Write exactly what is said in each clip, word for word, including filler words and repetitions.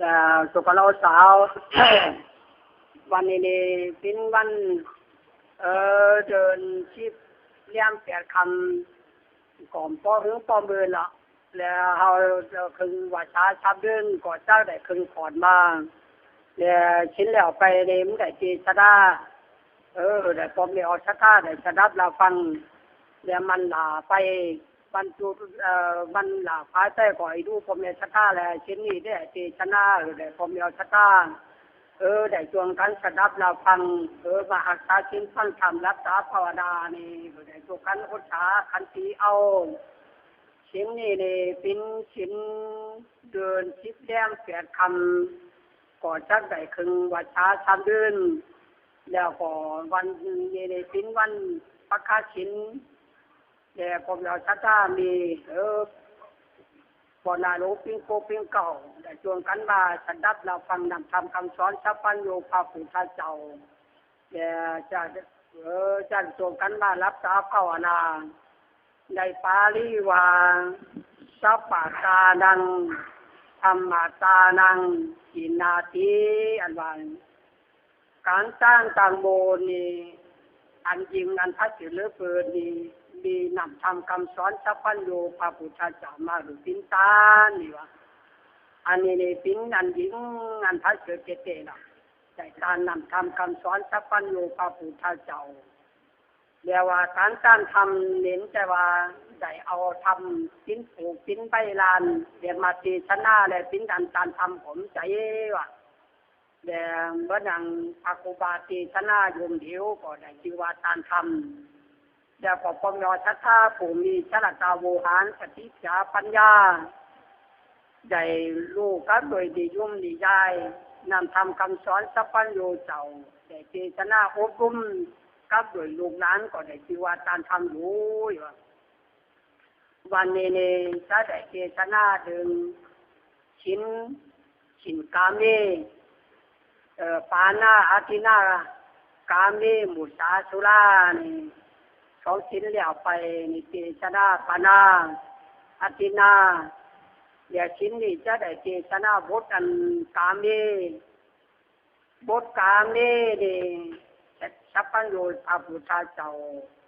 เอ่อ สุขะเลาะสาว วันนี้นี่เป็นวัน เอ่อ เดือนสิบ เดือนแปดค่ำ ก่อนปอเฮืองปอเมืองเนาะ แล้วเฮาจะครึ่งวาสาสามเดือน ก็จะได้ครึ่งขอนมา แล้วศีลแล้วไปนี่มันได้เตสนา เออ ได้พ่อแม่ศรัทธาได้สดับรับฟัง แล้วมันลาไป บรรจุ เอ่อ มันหลากหลาย แต่ก็ให้ดูพ่อแม่ศรัทธาแล เช่นนี้ได้เตสนา เออ ได้พ่อแม่ศรัทธา เออ ได้จวงกันสดับรับฟัง เออ มาหักษาศีลฟังธรรม หลับตาภาวนานี่ เออ ได้จวงกันอุตสาหะขันติเอา ศีลนี่นี่เป็นศีลเดือนสิบแรมแปดค่ำ ก็จักได้ครึ่งวาสาสามเดือน แล้วก็วันนี้นี่เป็นวันพระคาศีล แต่พวกเราศรัทธามี เออ พวกนาหลวงปิงโกปิงเก่า ได้จวงกันมาสดับรับฟังนำธรรมคำสอนสัพพัญญูพระพุทธเจ้า แต่จะ เออ จะจวงกันมาหลับตาภาวนา ในปาลีว่า สัพพะทานัง ธัมมะทานัง ทิฏฐินาทิ อันว่า ก๋านตั้งตางโมนี่ อันยิ่งอันประเสริฐเหลือเกินนี่ มีนำธรรมคำสอนสัพพัญญูพระพุทธเจ้ามาหื้อเป็นตานนี่ว่า อันนี้นี่เป็นอันยิ่งอันประเสริฐแท้ๆ นะ ได้ตานนำธรรมคำสอนสัพพัญญูพระพุทธเจ้า เรียกว่าก๋านตั้งธรรมเน้นแต่ว่าได้เอาธรรมเป็นผูกเป็นใบลาน เรียกมาเตสนาและเป็นอันตานธรรมของใจว่า แต่เมื่อดังพระครูบาเตสนาโยมเดียวก็ได้ชื่อว่าตานธรรม แล้วก็พวกเราศรัทธาผู้มีจรตาโวหารสติปัญญา ได้รู้กับโดยนิยมนิยาย นำธรรมคำสอนสัพพัญญูเจ้า ได้เตสนาอบรมกับโดยลูกหลานก็ได้ชื่อว่าตานธรรมอยู่ วันนี้นี่จะได้เตสนาเถิงศีล ศีลกาเม เอ่อ ปาณา อะทินนา กาเม มุสา สุรานี่ สองศีลแล้วไปนี่เตสนาปาณา อะทินนา แล้วศีลนี่จะได้เตสนาบทอันกาเม บทกาเมนี่ สัพพัญญูพระพุทธเจ้า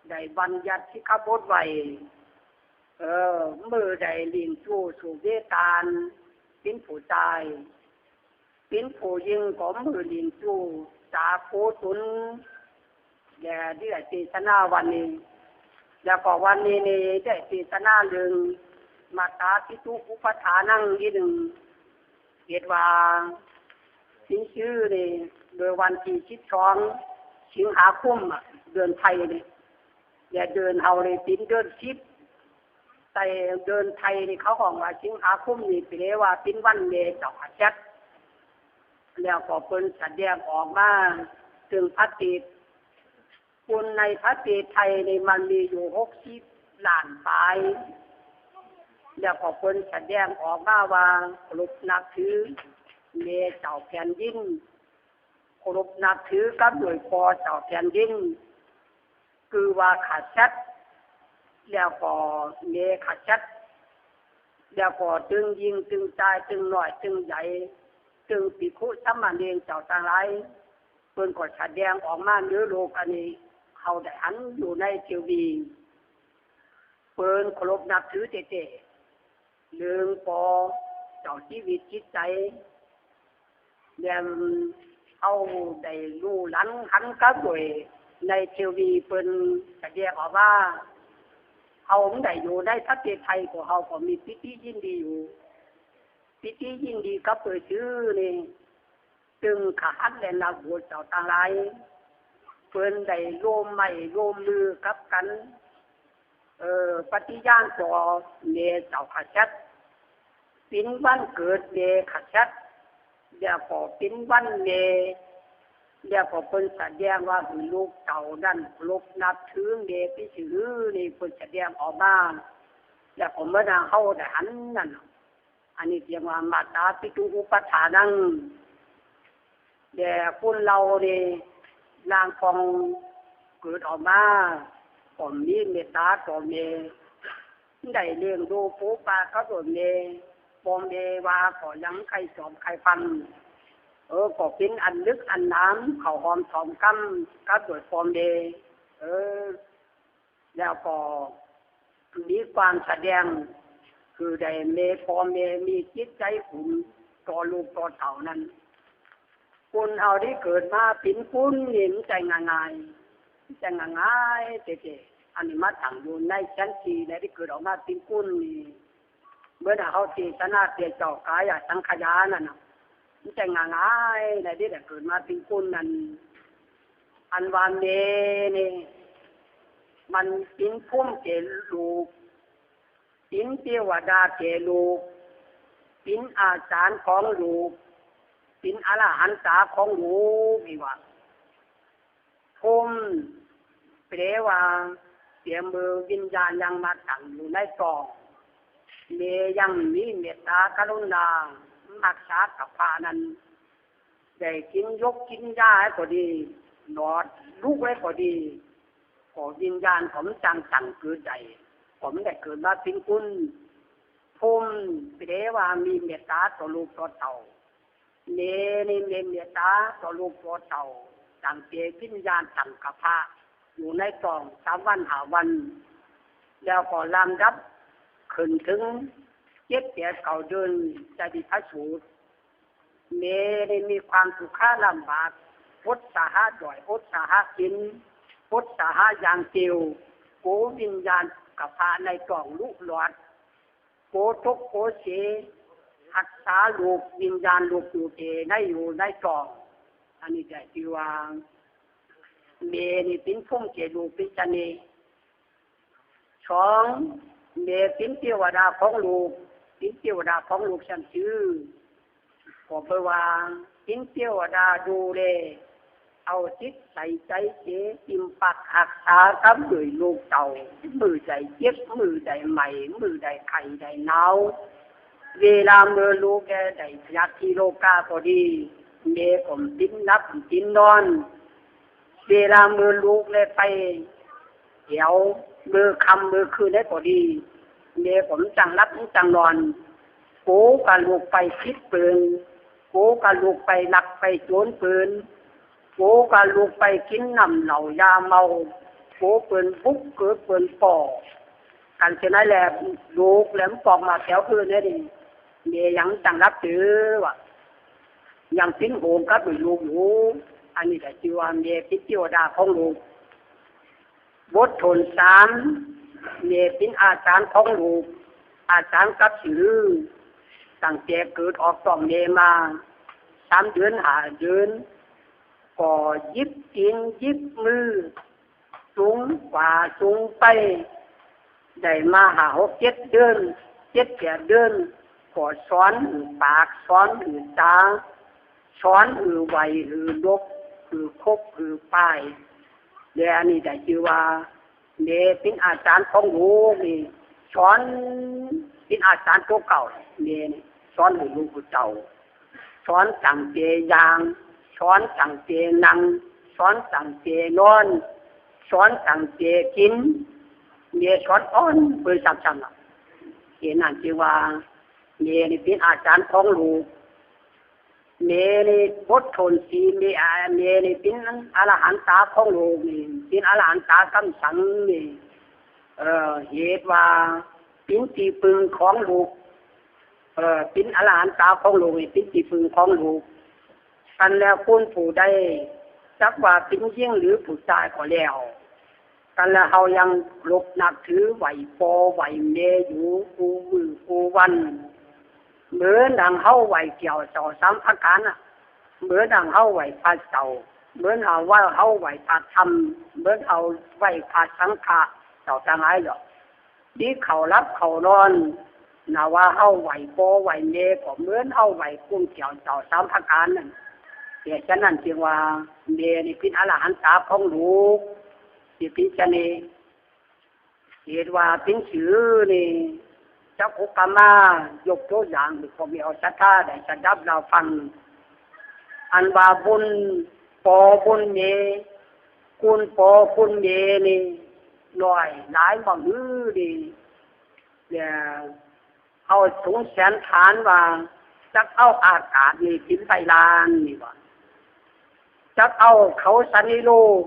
ได้บัญญัติสิกขาบทไว้ เออ มื้อใดหลิ้นจู้สูบเวตาล เป็นผู้ชาย เป็นผู้หญิงก็มื้อหลิ้นจู้สาโคตุน และได้เตสนาวันนี้ แล้วก็วันนี้นี่ได้เตสนาเรื่องมาตาปิตุอุปาทานังอีกหนึ่ง เหตุว่าศีลซื่อนี่ เมื่อวันที่สิบสอง สิงหาคมอะ เดือนไทยนี่ และเดือนเฮานี่เป็นเดือนสิบ แต่เดือนไทยนี่เขาฮ้องว่าสิงหาคมนี่แปลว่าเป็นวันแม่เจ้าข้าเจ้า แล้วก็เปิ้นแสดงออกมาเถิงพระเตส คนในประเทศไทยนี่มันมีอยู่หกสิบล้านปลาย แล้วก็เปิ้นแสดงออกมาว่าเคารพนับถือแม่เจ้าแผ่นดิน เคารพนับถือกับโดยพ่อเจ้าแผ่นดิน คือว่าข้าเจ้า แล้วก็แม่ข้าเจ้า แล้วก็ตึงยิงตึงจายตึงน้อยตึงใหญ่ ตึงภิกขุสามเณรเจ้าตังหลาย เปิ้นก็แสดงออกมาเหนือโลกอันนี้ เฮาได้หันอยู่ในทีวี เปิ้นเคารพนับถือแต๊ๆ เรื่องปอเจ้าชีวิตจิตใจ แม่นเฮาได้รู้หลังหันกับโดยในทีวีเปิ้นแสดงออกมา เฮาได้อยู่ในประเทศไทยก็เฮาก็มีปิติยินดีอยู่ ปิติยินดีกับเปิ้นซื่อนี่ ตึงคฤหัสถ์และนักบวชเจ้าตังหลาย เปิ้นได้ร่วมไม้ร่วมมือกับกัน เอ่อ ปฏิญาณต่อแม่เจ้าข้าเจ้า เป็นวันเกิดแม่ข้าเจ้า แล้วก็เป็นวันแม่ แล้วก็เปิ้นแสดงว่าหื้อลูกเต้านั้นเคารพนับถือแม่ไปซื่อนี่ เปิ้นแสดงออกมา แล้วก็เมื่อนั้นเฮาได้หันนั่นน่ะ อันนี้เรียกว่ามาตาปิตุอุปาทานัง แต่คนเฮานี่ ลางปองเกิดออกมา ก็มีเมตตาต่อแม่ ได้เลี้ยงดูปูปากับแม่ ปอแม่ว่าก็ยังใค่สอบใค่ฟัง เออ ก็เป็นอันลึกอันหนาม เข้าหอมถอมกำกับโดยปอแม่ เออ แล้วก็มีความแสดง คือได้แม่ ปอแม่มีจิตใจ๋อุ่นต่อลูกต่อเต้านั้น คนเฮาตี้เกิดมาเป๋นคนนี่มันใจ้ง่ายๆ มันใจ้ง่ายๆ เต๊ๆ อันนี้มาตั้งอยู่ในชั้นสี่ ได้เกิดออกมาเป๋นคนนี่ เมื่อเฮาเตสนาเตียเจ้ากายะสังขยานั่นน่ะ มันใจ้ง่ายๆ ได้เกิดมาเป๋นคนนั้น อันว่าแม่นี่ มันเป๋นพรหมแก่ลูก เป๋นเตวดาแก่ลูก เป๋นอาจ๋ารย์ของลูก เป๋นอรหันตาของลูกนี่ว่า พรหมแปลว่า เตียเมื่อวิญญาณยังมาตั้งอยู่ในต๊อง แม่ยังมีเมตตากรุณา ฮักษากระเพาะนั้น ได้กินยกกินยาไว้ก็ดี หลอดลูกไว้ก็ดี ก็วิญญาณก็มันจั่งตั้งเกิดได้ ก็มันได้เกิดมาเป๋นคน พรหมแปลว่ามีเมตตาต่อลูกต่อเต้า แม่นี่มีเมตตาต่อลูกต่อเต้า ตั้งแต่วิญญาณตั้งกระเพาะอยู่ในต๊องสามวันห้าวัน แล้วก็ลำดับขึ้นถึงเจ็ดแปดเก้าเดือน จะได้ประสูติ แม่นี่มีความทุกข์ลำบาก อดสาหะด้อย อดสาหะกิ๋น อดสาหะอย่างเดียว โกวิญญาณกระเพาะในต๊องลุหลอด โกตกโกเส ฮักษาลูก วิญญาณลูกอยู่เตในอยู่ในต๊อง อันนี้ได้จื้อว่า แม่นี่เป๋นพรหมแก่ลูกเป๋นเสน่ห์ สอง แม่เป๋นเตวดาของลูก เป๋นเตวดาของลูกชั้นสูง ก็แปลว่าเป๋นเตวดาดูแล เอาจิตใส่ใจ๋เส ปิมปักฮักษากับโดยลูกเต้า มื้อใดเจ็บ มื้อใดไหม้ มื้อใดไข้ใดหนาว เวลาเมื่อลูกแกได้พยาธิโรคาก็ดี แม่ก็เป๋นหลับเป๋นนอน เวลาเมื่อลูกแลไปแอ่ว เมื่อค่ำเมื่อคืนได้ก็ดี แม่ก็บ่จั่งหลับบ่จั่งนอน โกกะลูกไปผิดเปิ้น โกกะลูกไปลักไปโจ๋รเปิ้น โกกะลูกไปกิ๋นน้ำเหล้ายาเมา โกเปิ้นบุกเกิดเปิ้นป้อ กันเช่นนั้นแหละ ลูกแหลมปอกมาแถวคืนนี่ดิ แม่ยังบ่จั่งหลับตื่นว่า ยังเป๋นห่วงกับลูกอยู่ อันนี้ได้จื้อว่าแม่เป๋นเตวดาของลูก บทโทนสาม แม่เป๋นอาจ๋ารย์ของลูก อาจ๋ารย์กับสิริ ตั้งแต่เกิดออกต๊องแม่มา สามเดือนห้าเดือน ก็หยิบตี๋นหยิบมือ สูงกว่าสูงไป ได้มาห้าหกเจ็ดเดือน เจ็ดแปดเดือน ก็สอนหื้อปาก สอนหื้อจ๋า สอนหื้อไหว้หื้อหลบ หื้อคบหื้อป้าย และอันนี้ได้จื้อว่า แม่เป๋นอาจ๋ารย์ของลูกนี่ สอนเป๋นอาจ๋ารย์ตัวเก่า แม่นี่ สอนหื้อลูกหื้อเต้า สอนตั้งแต่ย่าง สอนตั้งแต่นั่ง สอนตั้งแต่นอน สอนตั้งแต่กิ๋น แม่สอนอ่อนเปิ้นซ้ำๆ น่ะ เหตุนั้นจึงว่า แม่นี่เป๋นอาจ๋ารย์ของลูก แม่นี่บทโทนสี่ แม่ แม่นี่เป๋นอรหันตาของลูกนี่ เป๋นอรหันตากำสังนี่ เอ่อ เหตุว่าเป๋นตี้ปึงของลูก เอ่อ เป๋นอรหันตาของลูกนี่ เป๋นตี้ปึงของลูก กันแล้วคนผู้ใด จักว่าเป๋นญิงหรือผู้จายก็แล้ว กันแล้วเฮายังเคารพนับถือไหว้ป้อไหว้แม่อยู่กู้มื้อกู้วัน เหมือนดังเฮาไหว้แก้วเจ้าสามประการน่ะ เหมือนดังเฮาไหว้พระเจ้า เหมือนเฮาว่าเฮาไหว้พระธรรม เหมือนเฮาไหว้พระสังฆะ เจ้าตังหลายเหล่า ตี้เข้าหลับเข้านอน น่ะว่าเฮาไหว้ป้อไหว้แม่ก็เหมือนเฮาไหว้กุมแก้วเจ้าสามประการนั้น แต่ฉะนั้นจึงว่าแม่นี่เป๋นอรหันตาของลูก ตี้เป๋นเสน่ห์ เหตุว่าเป๋นสิรินี่ จักอุปมายกตัวอย่างหื้อพ่อแม่เอาศรัทธาได้สดับรับฟัง อันว่าบุญป้อบุญแม่ คุณป้อคุณแม่นี่ น้อยหลายบ่หื้อนี่ และ เอาสงแสนฐานว่า จักเอาอากาศนี่ปินใบลานนี่ว่า จักเอาเขาสันนิโลก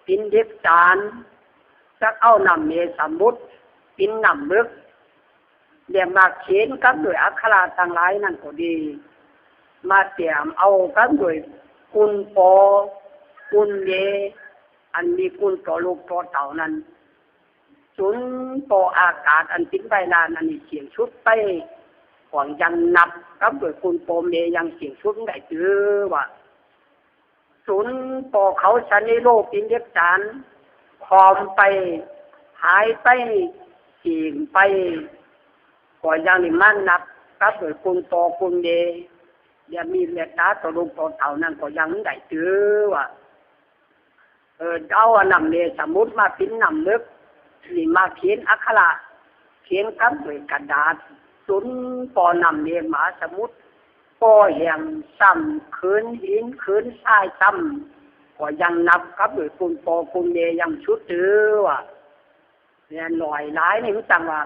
ปินเล็กจาน จักเอาน้ำเมสมุทรปินน้ำเมิก และมาเขียนกับด้วยอักขระตังหลายนั้นก็ดี มาแต้มเอากับด้วยกุณปอกุณเม อันมีกุณต่อลูกต่อเต้านั้น สุนต่ออากาศอันปินใบลานอันนี้เสี่ยงสุดไป ก่อนยังนับกับด้วยกุณปอเมยังเสี่ยงสุดได้เจือว่า สุนต่อเขาสันนิโลกปินเล็กจาน คอมไป หายไป เสี่ยงไป ก่อนยังนี้มันนับกับด้วยกุณปอกุณเม และมีเมตตาต่อลูกต่อเต้านั้นก็ยังได้เจือว่า เออ เอาอันน้ำเมสมุทรมาปินน้ำเมิก นี่มาเขียนอักขระ เขียนกับด้วยกระดาษ สุนปอน้ำเมมหาสมุทร ปอแห้งซ้ำ คืนหินคืนทรายซ้ำ ก็ยังนับกับด้วยกุณปอกุณเมยังสุดเจือว่า เนี่ยหน่อยหลายนี่มันจังว่า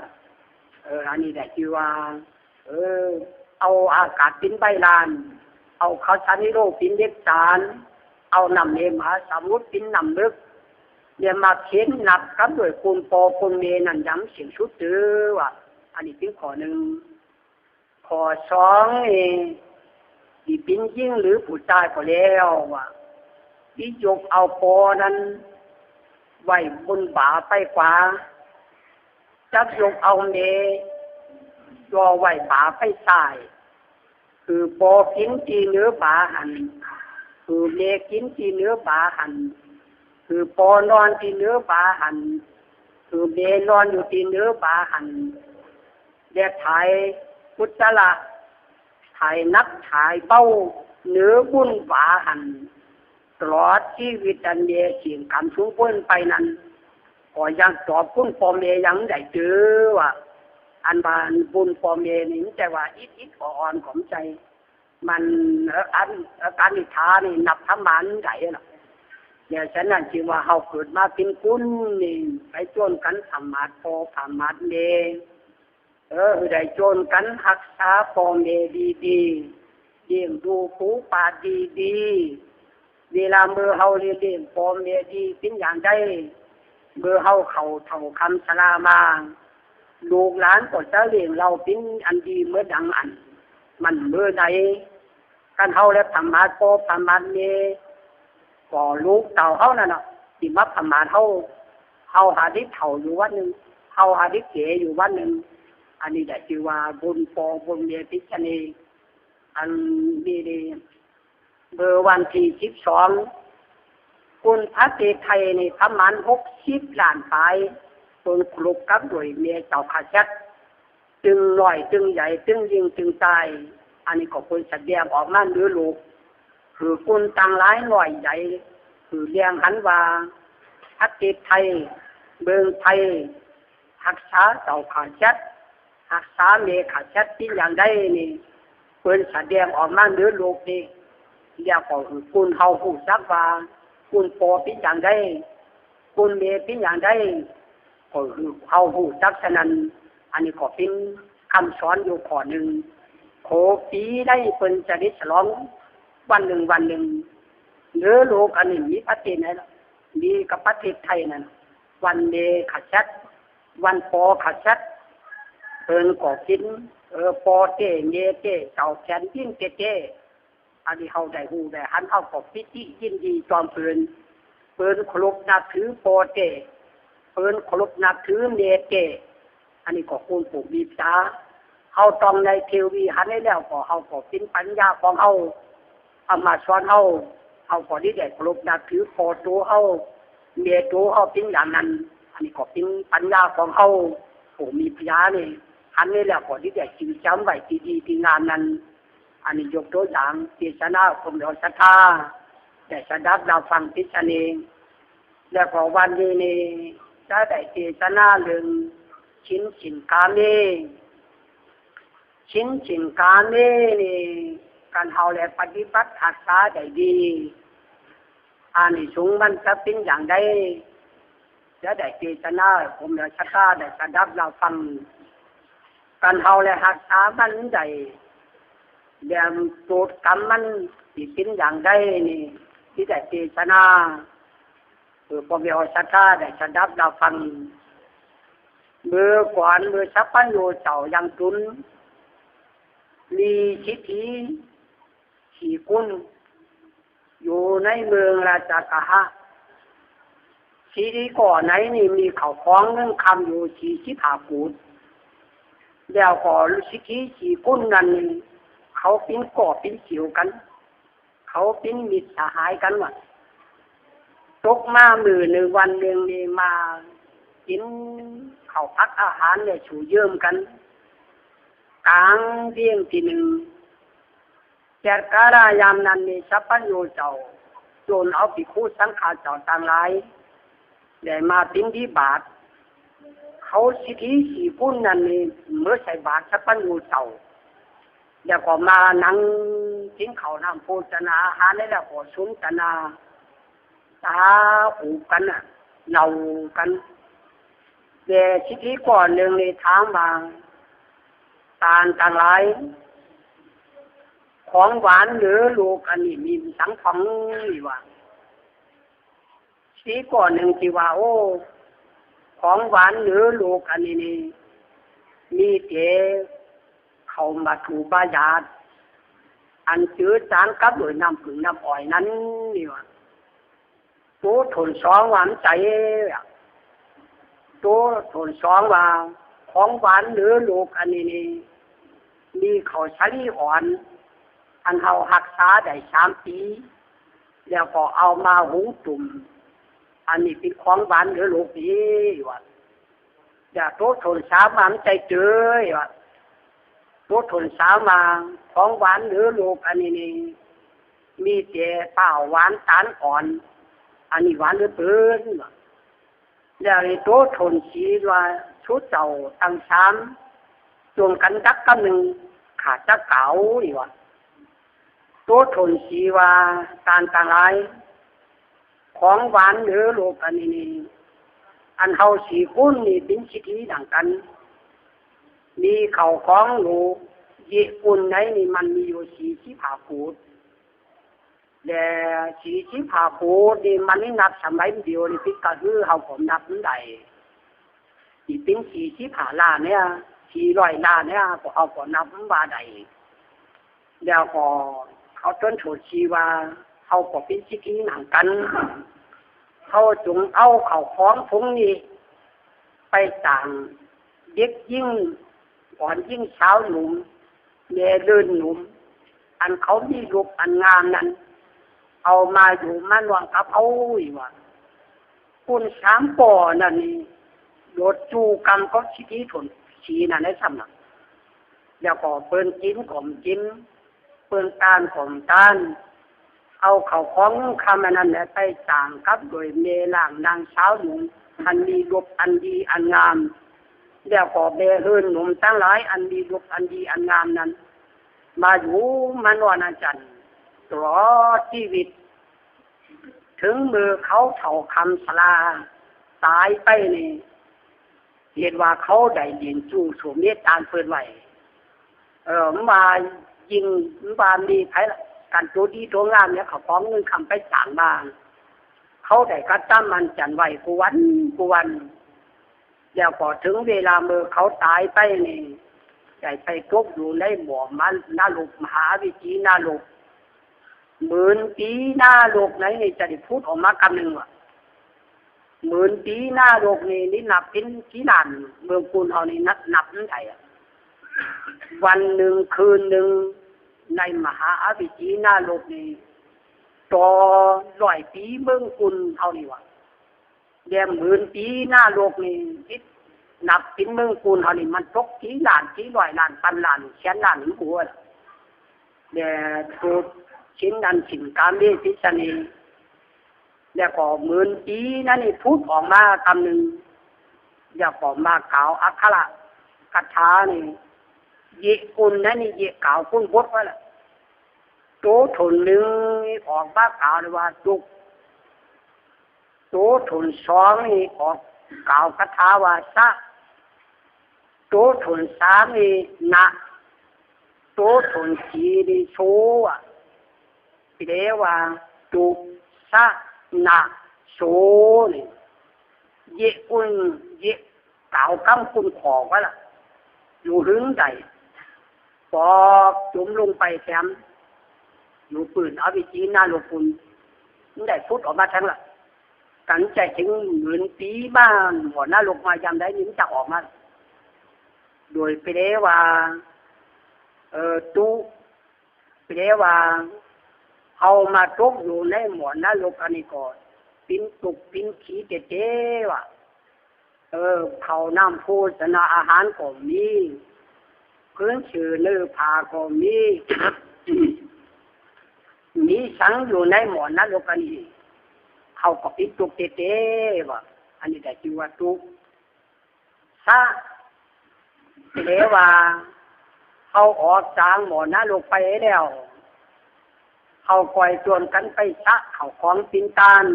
เออ อันนี้ได้ชื่อว่า เออ เอาอากาศปินใบลาน เอาเขาสันนิโลกปินเล็กจาน เอาน้ำเมมหาสมุทรปินน้ำเมิก เนี่ยมาเขียนนับกับด้วยกุณปอกุณเมนั้นยังเสี่ยงสุดเจือว่า อันนี้เป็นข้อหนึ่ง ข้อสองนี่ สิเป็นหญิงหรือผู้ชายก็แล้วว่า สิยกเอาปอนั้น ไว้บนบ่าไปขวา จักยกเอาเมจ่อไว้บ่าไปซ้าย คือปอกินตี้เนื้อบ่าหั้น คือเมกินตี้เนื้อบ่าหั้น คือปอนอนตี้เนื้อบ่าหั้น คือเมนอนอยู่ตี้เนื้อบ่าหั้น และถ่ายอุจจาระ ถ่ายหนักถ่ายเบา เนื้อบุญบ่าหั้น ตลอดชีวิตอันเมเสี่ยงกรรมสูงเกินไปนั้น ก็ยังตอบคุณปอเมยังได้เจือว่า อันว่าบุญปอเมนี่มันแต่ว่าอิดอิดอ่อนๆของใจ มัน เอ่อ อัน เอ่อ การอิจฉานี่นับประมาณใดล่ะ เนี่ย ฉะนั้นจึงว่าเฮาเกิดมาเป็นคนนี่ ไปโจนกันประมาทปอประมาทเม เออ ได้โจนกันฮักษาปอเมดีๆ เลี้ยงดูปูปาดีๆ เวลาเมื่อเฮาเลี้ยงปอเมดีเป็นอย่างใด เมื่อเฮาเข้าเฒ่าคำชรามา ลูกหลานก็จะเลี้ยงเฮาเป็นอันดีเหมือนดังอัน มันเมื่อใด คันเฮาแลประมาทปอประมาทเม ก็ลูกเต้าเฮานั่นน่ะ สิมาประมาทเฮา เฮาหาได้เฒ่าอยู่วันหนึ่ง เฮาหาได้แก่อยู่วันหนึ่ง อันนี้แหละชื่อว่าบุญปอบุญเมพิชเน อันนี้นี่ เมื่อวันที่สิบสอง คุณพระเตไทยนี่ประมาณหกสิบล้านปลาย เปิ้นคลุกกับด้วยเมเจ้าข้าชัด ตึงน้อยตึงใหญ่ตึงยิงตึงตาย อันนี้ก็เปิ้นแสดงออกมาเหนือโลก คือคนต่างหลายน้อยใหญ่ คือเรียงหันว่า ประเทศไทย เมืองไทย ฮักษาเจ้าข้าชัด ฮักษาเมข้าชัดเป็นอย่างใดนี่ เปิ้นแสดงออกมาเหนือโลกนี่ แล้วก็คือคนเฮาฮู้จักว่า คนปอเป็นอย่างใด คนเมเป็นอย่างใด ก็คือเฮาฮู้จักฉะนั้น อันนี้ก็เป็นคำสอนอยู่ข้อหนึ่ง โขปีได้เปิ้นจะได้ฉลองวันหนึ่งวันหนึ่ง เหนือโลกอันนี้มีประเทศไหนล่ะ มีกับประเทศไทยนั่น วันเมข้าชัด วันปอข้าชัด เปิ้นก็กิน เออ ปอเต้เมเต้ เจ้าแผ่นดินเต้เต้ อันนี้เฮาได้ฮู้ได้หัน เฮาก็ปิติยินดีตอมเปิ้น เปิ้นเคารพนับถือปอเต้ เปิ้นเคารพนับถือเมเต้ อันนี้ก็ควรปลูกมีตา เฮาต้องในเทวีหันได้แล้ว ก็เฮาก็เป็นปัญญาของเฮา เอามาสอนเฮา เฮาก็ได้ได้เคารพนับถือปอโตเฮา เมโตเฮาเป็นอย่างนั้น อันนี้ก็เป็นปัญญาของเฮา ผู้มีปัญญานี่ หันได้แล้วก็ได้ได้จดจำไว้ที่ดีที่งามนั้น อันนี้ยกตัวอย่างเทศนาของเราศรัทธา ได้สดับรับฟังเทศนา แล้วก็วันนี้นี่จะได้เทศนาเรื่องศีล ศีลกาเม ศีล ศีลกาเมนี่ คันเฮาแลปฏิบัติฮักษาได้ดี อานิสงส์มันจะเป็นอย่างใด จะได้เทศนา ผมและศรัทธาได้สดับรับฟัง กันเฮาแลหักษามันได้ แลโตดกรรมมันสิเป็นอย่างใดนี่ ที่ได้เทศนา เพื่อพ่อแม่ศรัทธาได้สดับรับฟัง เมื่อก่อนเมื่อสัพพัญญูเจ้ายังจุน มีสิทธิสี่กุน อยู่ในเมืองราชคฤห์ สิทธิก้อนไหนนี่มีข้าวของเงินคำอยู่สี่สิบห้ากุน แล้วก็สิทธิสี่กุนนั้นนี่เขาเป็นก้อเป็นเสี่ยวกัน เขาเป็นมิตรสหายกันว่า ตกมามื้อหนึ่งวันหนึ่งนี่มากินข้าวผักอาหารเนี่ยสู่เยิมกัน กลางเที่ยงตีหนึ่ง แต่กาลยามนั้นนี่สัพพัญญูเจ้า โจรเอาภิกขุสังฆาเจ้าต่างหลาย ได้มาบิณฑบาต เขาสิทธิสี่กุนนั้นนี่เมื่อใส่บาตรสัพพัญญูเจ้า แล้วก็มานั่งกินข้าวน้ำโภชนาอาหารแล้วก็สนทนา ตาหูกันน่ะ เล่ากัน แต่สิทธิก้อนหนึ่งนี่ถามว่า ท่านต่างหลาย ของหวานเหนือโลกอันนี้มีสังของนี่ว่า สิทธิก้อนหนึ่งที่ว่า โอ้ ของหวานเหนือโลกอันนี้นี่ มีแต่ข้าวหมากถูกบายาด อันจืดจางกับด้วยน้ำผึ้งน้ำอ้อยนั้นนี่ว่า โตโถนสองว่ามันใจ๋อะ โตโถนสองว่า ของหวานเหนือโลกอันนี้นี่ มีข้าวสาลีอ่อน อันเฮาฮักษาได้สามปี แล้วก็เอามาหุงจุ่ม อันนี้เป็นของหวานเหนือโลกดีว่า อย่าโตโถนสามว่ามันใจ๋เจ๋อว่า โตโถนสามว่า ของหวานเหนือโลกอันนี้นี่ มีแต่เปล้าหวานตาลอ่อน อันนี้หวานเหลือเกิน แล้วไอ้โตโถนสี่ว่า ชุดเจ้าตังสาม จงกันดักกำหนึ่ง ข้าจะกล่าวนี่ว่า โตโถนสี่ว่า ท่านต่างหลาย ของหวานเหนือโลกอันนี้นี่ อันเฮาสี่กุนนี่เป็นสิทธิดังกัน มีข้าวของหรู เยอะกุนไหนนี่มันมีอยู่สี่สิบห้ากุน และสี่สิบห้ากุนนี่มันนี่นับสมัยเดียวนี่ปิดก็คือเฮาก็นับมันได้ ที่เป็นสี่สิบห้าล้านเนี่ย สี่ร้อยล้านเนี่ย ก็เฮาก็นับมันว่าได้ แล้วก็เขาต้นโถนสี่ว่า เฮาก็เป็นสิทธิหนังกัน เฮาจงเอาข้าวของถุงนี้ ไปจ้างเด็กหญิง อ่อนหญิงสาวหนุ่ม แม่เรือนหนุ่ม อันเขามีรูปอันงามนั้น เอามาอยู่มานอนกับเฮาอีกว่า กุนสามป้อนั้นนี่ โดดจู้กำกับสิทธิโถนสี่นั่นได้ซ้ำนะ แล้วก็เปิ้นกินก็บ่กิน เปิ้นต้านก็บ่ต้าน เอาข้าวของเงินคำอันนั้นแหละไปจ้างกับโดยแม่ล้างนางสาวหนุ่ม อันมีรูปอันดีอันงาม แล้วก็แม่เฮือนหนุ่มทั้งหลายอันมีรูปอันดีอันงามนั้น มาอยู่มานอนอาจารย์ตลอดชีวิต ถึงมื้อเขาเฒ่าคำชราตายไปนี่ เห็นว่าเขาได้เลี้ยงจู้สมเมตตาเปิ้นไว้ เออ มันว่ายิ่ง มันว่ามีไผละ กันตัวดีตัวงามเนี่ย เขาของเงินคำไปสร้างบ้าน เขาได้กระทำอันจันไว้กูวันกูวัน แล้วก็ถึงเวลาเมื่อเขาตายไปนี่ ได้ไปตกอยู่ในหม้อมันนรก มหาวิถีนรก หมื่นปีนรกไหนนี่จะได้ผุดออกมากำหนึ่งวะ หมื่นปีนรกนี่ นี่นับเป็นกี่ล้าน เมืองปูนเฮานี่นับ นับมันได้อะ วันหนึ่งคืนหนึ่ง ในมหาอวิจีนรกนี่ ต่อร้อยปีเมืองปูนเฮานี่วะ แดมหมื่นปีนรกนี่ คิดนับเป็นเมืองปูนเฮานี่ มันตกกี่ล้าน กี่ร้อยล้าน พันล้าน แสนล้าน หัวละ แด่สูดชิ้นอันสิ้นกาเมพิษนี่ แล้วก็หมื่นปีนั้นนี่ผุดออกมากำหนึ่ง แล้วก็มากล่าวอักขระคาถานี่ เยะกุนนั้นนี่ เยะกล่าวกุนบทไว้ละ โตโถนหนึ่งนี่ออกมากล่าวเลยว่า จุก โตโถนสองนี่ออกกล่าวคาถาว่า สะ تو ٹھون سا می نا، تو ٹھون سی ری سو وا۔ پیلے وا تو سا نا سو نی۔ یے اون یے کاؤ کم کون کھو والا۔ یو ہن دای۔ پاک تم لوم پای تیم۔ یو پون ابھی تی نا لو پون۔ دای فوٹ اوا تھنگ لا۔ กันใจถึงหมื่นปีมา หมดนรกมายามใดนี่มันจะออกมา โดยแปลว่า เอ่อ ตุ แปลว่า เฮามาตกอยู่ในหมดนรกอันนี้ก็ เป็นตุกข์เป็นขีเตเตว่ะ เออ ข้าวน้ำโภชนาอาหารก็มี พื้นเสื่อเนื้อผ้าก็มี มีสังอยู่ในหมดนรกอันนี้ เฮาก็เป็นตุกข์เตเตว่ะ อันนี้ได้ชื่อว่าตุกข์ สะ แปลว่า เฮาออกจากหมดนรกไปแล้ว เฮาค่อยชวนกันไปสะข้าวของกินตาน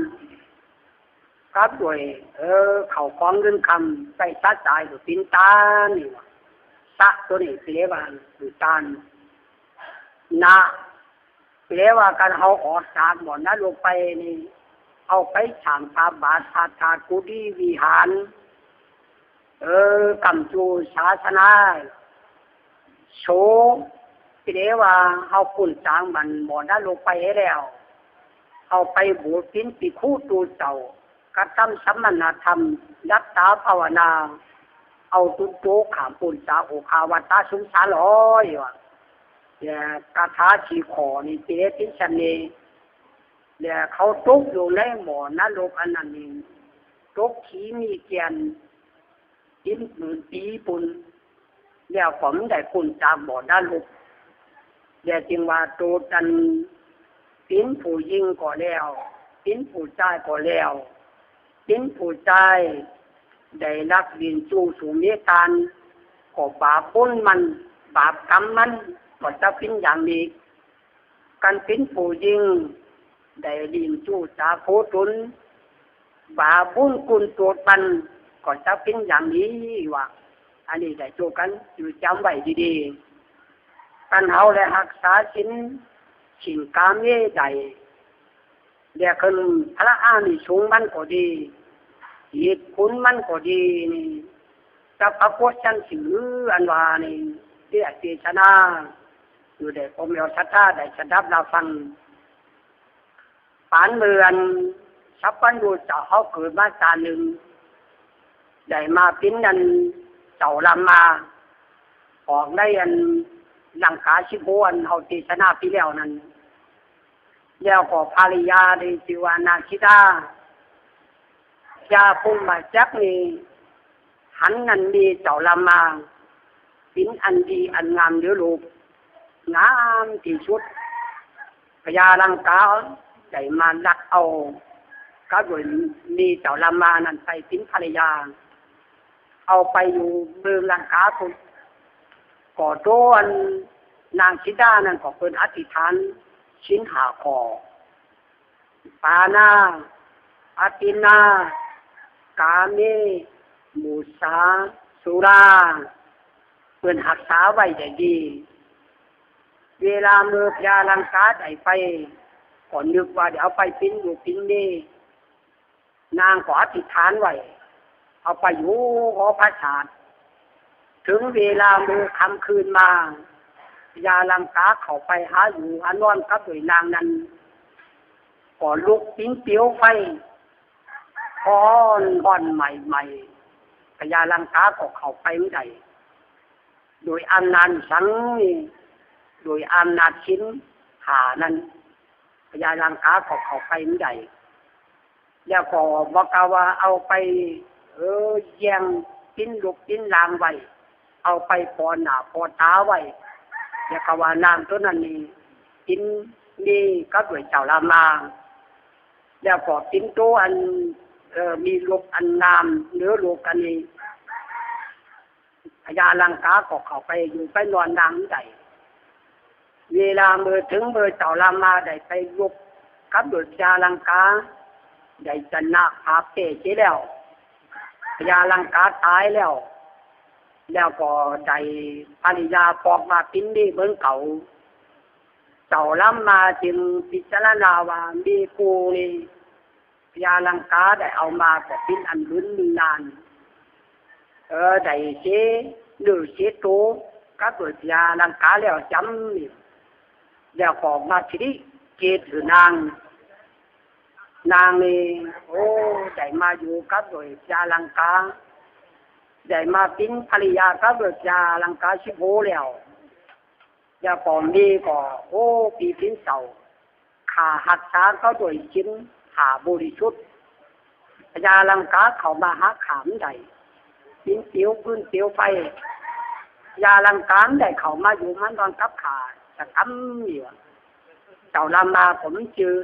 ครับด้วย เออ ข้าวของเงินคำ ไปสะจ่ายด้วยกินตานนี่ว่ะ สะตัวนี้แปลว่ากินตาน นะ แปลว่าการเฮาออกจากหมดนรกไปนี่ เฮาไปสร้างพระบาทพระธาตุกุฏิวิหาร เออ กำจูศาสนา โส แปลว่าเฮาพ้นจากมันหมดนรกไปแล้ว เฮาไปบวชเป็นภิกขุตูเจ้า กระทำสมณธรรม รักษาภาวนา เอาตนโตข้ามพ้นจากโอฆาวัฏสงสารลอยว่ะ แต่คาถาสี่ข้อนี้เปรียบเป็นเสน่ห์ และเขาตกอยู่ในหม้อนรกอันนั้นเอง ตกขีมีแก่น กินหมื่นปีปุ้น แล้วก็มันได้พ้นจากหม้อนรก แล้วจึงว่าโตตัน เป็นผู้หญิงก็แล้ว เป็นผู้ชายก็แล้ว เป็นผู้ชาย ได้ลักเลี้ยงจู้สู่เมตาน ก็บาปบุญมัน บาปกรรมมัน ก็จะเป็นอย่างนี้ กันเป็นผู้หญิง ได้เลี้ยงจู้สาโพตน บาปบุญคุณโทษมัน ก็จะเป็นอย่างนี้ว่า อันนี้ได้โจกันอยู่จำไว้ดีๆ กันเฮาและรักษาศีล ศีลกาเมได้ และขึ้นพระอานิสงส์มันก็ดี เหตุผลมันก็ดีนี่ สัพพะโพชฌังค์สี่อันว่านี่ ที่เทศนา อยู่ได้ผมเอาศรัทธาได้สดับรับฟัง ปานเมือนสัพพัญญูเจ้าเฮาเกิดมาชาติหนึ่ง ได้มาเป็นอันเจ้าลำมา ออกในอันลังกาสิบหกอันเฮาเทศนาปีแล้วนั้น แล้วก็ภรรยาได้ชื่อว่านางสีดา พญาพรหมจักรนี่ หันอันมีเจ้าลำมา เป็นอันดีอันงามเหลือโลก งามที่สุด พญาลังกาได้มาลักเอา ก็โดยมีเจ้าลำมานั้นไปเป็นภรรยา เอาไปอยู่เมืองลังกาพุ้น ก็โดนนางสีดานั้นก็เปิ้นอธิษฐานศีลห้าข้อ ปาณา อะทินนา กาเม มุสา สุรา เปิ้นฮักษาไว้ได้ดี เวลาเมื่อพญาลังกาได้ไป ก็นึกว่าเดี๋ยวเอาไปปิ้นลูกปิ้นเมีย นางก็อธิษฐานไว้ เอาไปอยู่หอพระศาสตร์ ถึงเวลามื้อค่ำคืนมา พญาลังกาเข้าไปหาอยู่หานอนกับด้วยนางนั้น ก็ลุกปิ้นเปลวไฟ ฮ้อนฮ้อนไหม้ไหม้ พญาลังกาก็เข้าไปบ่ได้ โดยอำนาจสังนี่ โดยอำนาจศีลห้านั้น พญาลังกาก็เข้าไปบ่ได้ แล้วก็บอกกล่าวว่าเอาไป เออ แย่งปิ้นลูกปิ้นหลานไว้ เอาไปปอหน้าปอต๋าไว้ แล้วก็ว่านางตัวนั้นนี่ ปิ้นมีกับด้วยเจ้าลำมา แล้วก็ปิ้นตัวอัน เออ มีลูกอันงามเหลือโลกอันนี้ พญาลังกาก็เข้าไปอยู่ไปนอนนางได้ เวลาเมื่อถึงเมื่อเจ้าลำมาได้ไปรบกับด้วยพญาลังกา ได้ชนะปราบแพ้เสียแล้ว พญาลังกาตายแล้ว แล้วก็ได้ภรรยาปอกมาปิ้นเมฆเหมือนเก่า เจ้าลำมาจึงพิจารณาว่าเมฆกูนี่ พญาลังกาได้เอามาก็ปิ้นอันหมื่นนาน เออ ได้เสียเนื้อเสียตัวกับพญาลังกาแล้วจำนี่ แล้วก็มาสิริเกตหื้อนาง นางนี่ โอ้ ได้มาอยู่กับพญาลังกา ได้มาปิ้นภรรยากับพญาลังกาสิบโหแล้ว แล้วก็เมฆก็ โอ้ ปีปิ้นเจ้า ข้าฮักษาเขาด้วยศีลห้าบริสุทธิ์ พญาลังกาเข้ามาหาข้าบ่ได้ ปิ้นเตียวฟืนเตียวไฟ พญาลังกาบ่ได้เข้ามาอยู่มานอนกับข้าสักกำเดียว เจ้าลำมาก็บ่จื้อ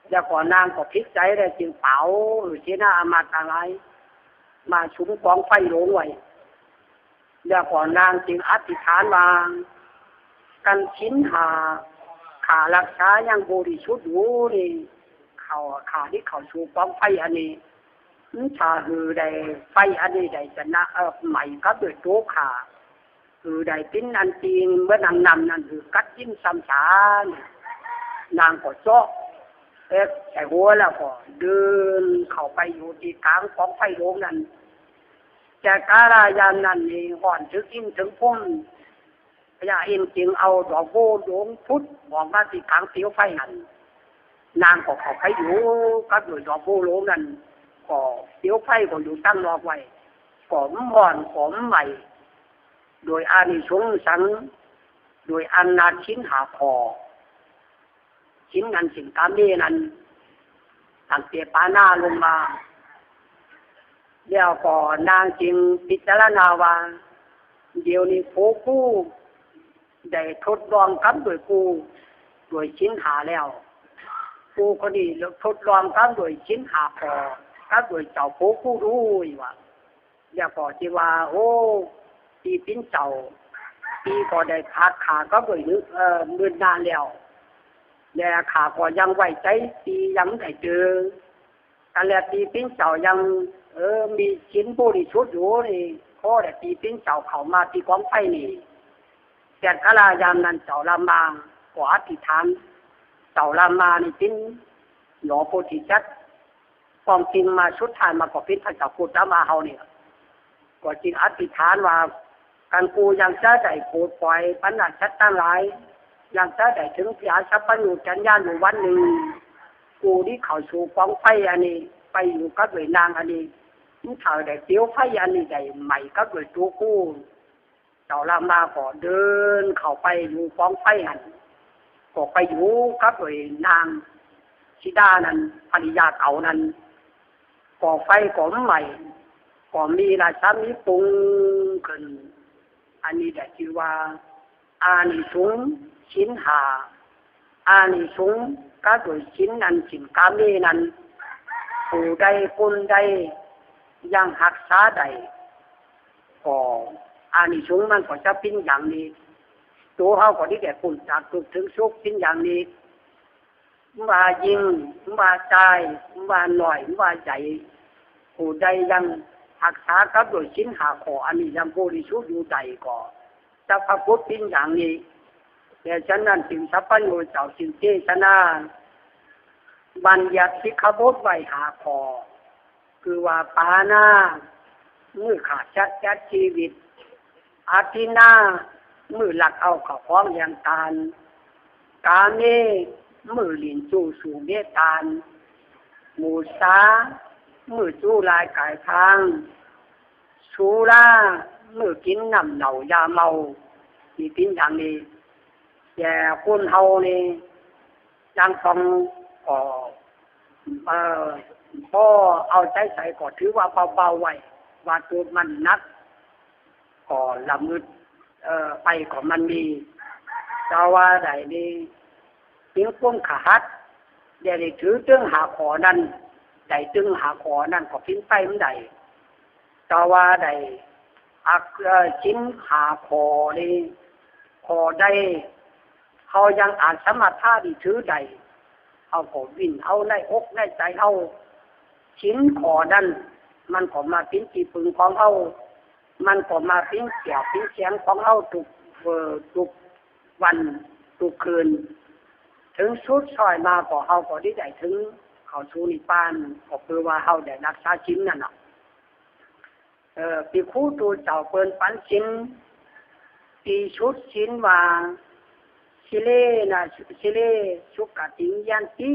แล้วก็นางก็ผิดใจแล้วจึงเป่าฤๅษีนาอามาตย์ตังหลาย มาสุมกองไฟโหลงไว้ แล้วก็นางจึงอธิษฐานว่า คันศีลห้าข้าฮักษายังบริสุทธิ์อยู่นี่ เขา ข้าสิเข้าสู่กองไฟอันนี้ ถ้าหื้อได้ไฟอันนี้ได้ชนะ เอ่อ ไหม้กับด้วยตัวข้า หื้อได้ปิ้นอันปิ้นเหมือนดังน้ำนั้น หื้อกัดกินซ้ำซาก นางก็เจาะ เอ๊ะ ใส่หัวแล้วก็เดินเข้าไปอยู่ที่กลางกองไฟโหลงนั้น แต่กาลยามนั้นนี่ฮ้อนถึงอินทร์ถึงพรหม พญาอินทร์จึงเอาดอกบัวหลวงผุดออกมาที่กลางเปลวไฟนั้น นางก็เข้าไปอยู่กับด้วยดอกบัวหลวงนั้น ก็เปลวไฟก็อยู่ตั้งนอกไว้ ก็บ่ฮ้อนก็บ่ไหม้ โดยอานิสงส์สัง โดยอำนาจศีลห้าข้อ ศีลอันสิ้นกาเมนั้น ตั้งแต่ปานาลงมา แล้วก็นางจึงพิจารณาว่า เดี๋ยวนี้ผัวกูได้ทดลองกับด้วยกูด้วยศีลห้าแล้ว กูคนนี้ทดลองกับด้วยศีลห้าข้อ กับด้วยเจ้าผัวกูด้วยว่า แล้วก็ที่ว่า โอ้ ปีปิ้นเจ้า ปีก็ได้พักข้าก็บ่อยนึก เอ่อ มื้อนานแล้ว และข้าก็ยังไว้ใจปียังได้เจอ กันแล้วปีปิ้นเจ้ายัง เออ มีศีลบริสุทธิ์อยู่นี่ ขอได้ปีปิ้นเจ้าเข้ามาที่กองไฟนี่ แต่กาลยามนั้นเจ้าลำมาก็อธิษฐาน เจ้าลำมานี่ปิ้นหล่อโพธิสัตว์ ความจริงมาสุดท้ายมาก็ปิ้นพระเจ้าโคตมะเฮานี่ ก็จึงอธิษฐานว่า กันกูยังจะได้ปลดปล่อยบรรดาสัตว์ทั้งหลาย ยังจะได้ถึงพระสัพพัญญูจัญญาอยู่วันหนึ่ง กูได้เข้าสู่กองไฟอันนี้ ไปอยู่กับด้วยนางอันนี้ มันเท่าได้เปลวไฟอันนี้ได้ไหม้กับด้วยตัวกู เจ้าลำมาก็เดินเข้าไปอยู่กองไฟหั้น ก็ไปอยู่กับด้วยนางสีดานั้น ภรรยาเก่านั้น ก็ไฟก็บ่ไหม้ ก็มีราชามีปรุงขึ้น อันนี้ได้ชื่อว่า อานิสงส์ศีลห้า อานิสงส์ก็ด้วยศีลอันสิ้นกาเมนั้น ผู้ใดคนใดยังฮักษาได้ ก็อานิสงส์มันก็จะปิ้นอย่างนี้ ตัวเฮาก็ได้แก่พ้นจากทุกข์ถึงสุขปิ้นอย่างนี้ บ่ว่ายิ่ง บ่ว่าจาย บ่ว่าน้อย บ่ว่าใหญ่ ผู้ใดยังฮักษากับด้วยศีลห้าข้ออันนี้ยังบริสุทธิ์อยู่ได้ก็ จะปรากฏปิ้นอย่างนี้ แต่ฉะนั้นจึงสัพพัญญูเจ้าจึงเทศนา บัญญัติสิกขาบทไว้ห้าข้อ คือว่าปาณา มื้อฆ่าสัตว์จัดชีวิต อทินนา มื้อลักเอาเข้าของเลี้ยงตาน กาเม มื้อหลิ้นจู้สู่เมตาน มุสา มื้อจู้ลายกายพราง สุรา มื้อกินน้ำเหล้ายาเมา นี่ปิ้นอย่างนี้ แต่คนเฮานี่ ยังต้องก็ เอ่อ บ่เอาใจใส่ก็ถือว่าเบาๆไว้ ว่าตัวมันหนัก ก็ละมืด เอ่อ ไปก็มันมี แต่ว่าได้นี่ ถึงคนขหัด ได้ได้ถือตึงห้าข้อนั้น ได้ตึงห้าข้อนั้นก็ปิ้นไปมันได้ แต่ว่าได้ อัก เอ่อ ศีลห้าข้อนี้ ข้อใด เฮายังอาจสามารถพาดีถือได้ เฮาก็วินเอาในอกในใจเฮา ศีลข้อนั้น มันก็มาเป็นที่พึ่งของเฮา มันก็มาปิ้งเสี้ยวปิ้งเสี้ยงของเฮาทุก เอ่อ ทุกวันทุกคืน เถิงสุดท้ายมาก็เฮาก็ได้ ได้เถิงเข้าสู่นิพพาน ก็คือว่าเฮาได้รักษาศีลนั่นน่ะ เอ่อ ภิกขุ ตุ๊เจ้าเปิ้นปันศีล ตี้สุดศีลว่า Silena, sile sukhatim yanti.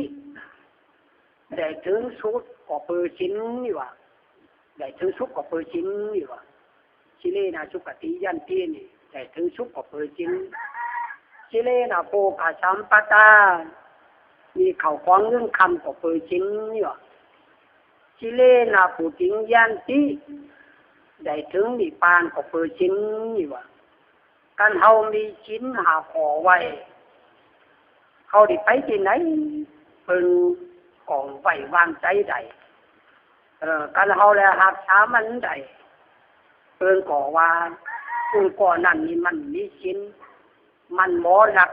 ได้เถิงสุขก็เปื้อศีลนี่หว่า ได้เถิงสุขก็เปื้อศีลนี่หว่า Silena sukhatim yanti นี่ ได้เถิงสุขก็เปื้อศีล Silena bhogasampadā มีข้าวของเงินคำก็เปื้อศีลนี่หว่า Silena vuḍḍhiṃ yanti ได้เถิงนิพพานก็เปื้อศีลนี่หว่า คันเฮามีศีลห้าข้อไว้ เฮาได้ไปตี้ไหน เปิ้นก็ไว้วางใจ๋ได้ เอ่อ คันเฮาแลฮักษามันได้ เปิ้นก็ว่า คนก่อนั้นนี่มันมีศีล มันบ่ลัก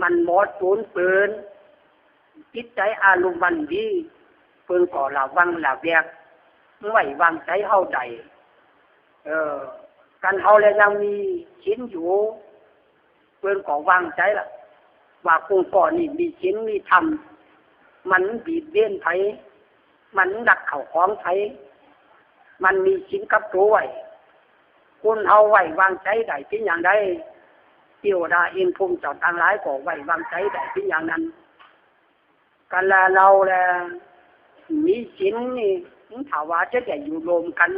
มันบ่โจรเปิ้น จิตใจ๋อารมณ์มันดี เปิ้นก็ระวังระแวก ไว้วางใจ๋เฮาได้ เอ่อ คันเฮาแลยังมีศีลอยู่ เปิ้นก็วางใจ๋ละ ว่าคนก่อนี้มีศีลมีธรรม มันบ่เบียดเบียนไผ มันลักข้าวของไผ มันมีศีลกับตัวไว้ คนเฮาไว้วางใจ๋ได้เป๋นอย่างใด เทวดาอินทร์พรหมเจ้าตังหลายก็ไว้วางใจ๋ได้เป๋นอย่างนั้น กันละเฮาแลมีศีลนี่ ถ้าว่าจะได้อยู่ร่วมกัน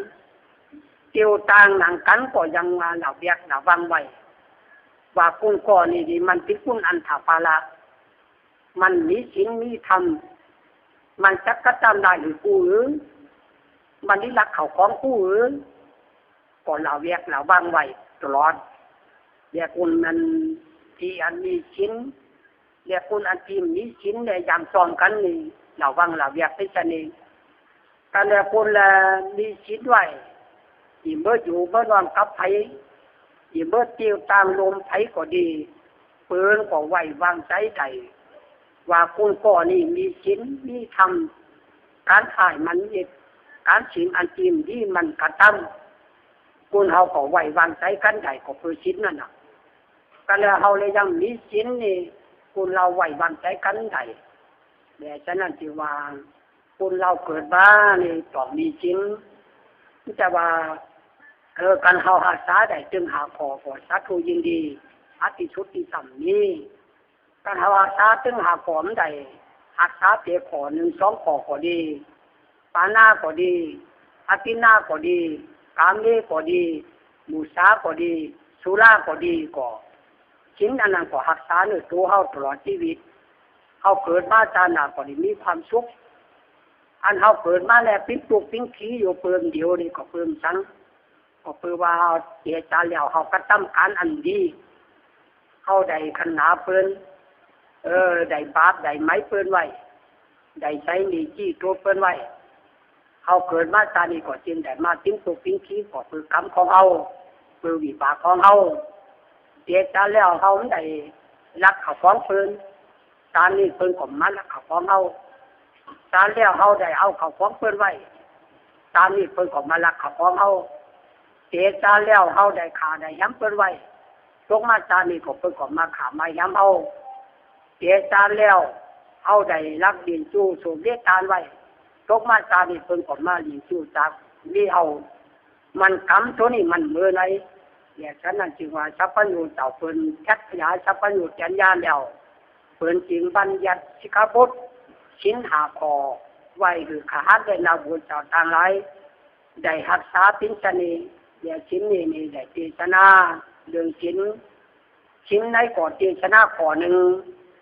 เตียวต่างหน้ากั๋นก็ยังว่าระแวกระวังไว้ ว่าคนก่อนี้นี่มันเป๋นคนอันธพาล มันมีศีลมีธรรม มันจักกระทำร้ายหื้อผู้อื่น มันได้ลักข้าวของผู้อื่น ก็ระแวกระวังไว้ตลอด และคนอันตี้อันมีศีล และคนอันตี้มีศีลและอย่างซ่อมกั๋นนี่ ระวังระแวกเป๋นชะนี้ กันและคนละมีศีลไว้ ตี้เมื่ออยู่เมื่อนอนกับไผ ตี้เมื่อเตียวต่างร่วมไผก็ดี เปิ้นก็ไว้วางใจ๋ได้ ว่าคนก่อนี้มีศีลมีธรรม ก๋านฮ้ายมันเฮ็ด ก๋านสิ่งอันตี้บ่ดีมันกระทำ คนเฮาก็ไว้วางใจ๋กั๋นได้ก็เปื้อศีลนั่นน่ะ กันและเฮาแลยังมีศีลนี่ คนเฮาไว้วางใจ๋กั๋นได้ และฉะนั้นจึงว่า คนเฮาเกิดมานี่ต้องมีศีล แต่ว่า เอ่อ คันเฮาฮักษาได้ตึงห้าข้อก็สาธุยินดี สาธุตี้สุดตี้ต่ำนี้ คันเฮาฮักษาตึงห้าข้อบ่ได้ ฮักษาเปียงข้อนึ่งสองข้อก็ดี ปาณาก็ดี อาทินนาก็ดี กาเมก็ดี มุสาก็ดี สุราก็ดีก็ ศีลอันนั้นก็ฮักษาในตัวเฮาตลอดชีวิต เฮาเกิดมาชาติหน้าก็ได้มีความสุข อันเฮาเกิดมาแล้วเป๋นตุ๊กข์เป๋นขีอยู่เปิ้นเดียวนี่ก็เปิ้นสัง ก็เปื้อว่าเฮาเสียชาติแล้วเฮากระทำก๋านอันดี เฮาได้ขนาเปิ้น เออ ได้บาปได้ไหมเปิ้นไว้ ได้ใช้หนี้จี้ตัวเปิ้นไว้ เฮาเกิดมาชาตินี้ก็จึงได้มาเป๋นตุ๊กข์เป๋นขีก็เปื้อกรรมของเฮา เปื้อวิบากของเฮา เสียชาติแล้วเฮาบ่ได้ลักข้าวของเปิ้น ชาตินี้เปิ้นก็มาลักข้าวของเฮา ชาติแล้วเฮาได้เอาข้าวของเปิ้นไว้ ชาตินี้เปิ้นก็มาลักข้าวของเฮา เสียชาติแล้วเฮาได้ฆ่าได้แหมเปิ้นไว้ ตกมาชาตินี้ก็เปิ้นก็มาฆ่ามาแหมเฮา เสียชาติแล้วเฮาได้ลักเล่นจู้สูบเบียร์ตานไว้ ตกมาชาตินี้เปิ้นก็มาเล่นจู้จักเบียร์เฮา มันกรรมตัวนี้มันเมินไหน และฉะนั้นจึงว่าสัพพัญญูเจ้าเปิ้นจักขยายสัพพัญญูจรรยาแล้ว เปิ้นจึงบัญญัติสิกขาบทศีลห้าข้อไว้หื้อข้าหัดและนักบวชเจ้าตังหลายได้ฮักษาเป๋นชะนี้ และศีลนี้นี่ได้เตสนาเรื่องศีล ศีลในข้อเตสนาข้อนึ่ง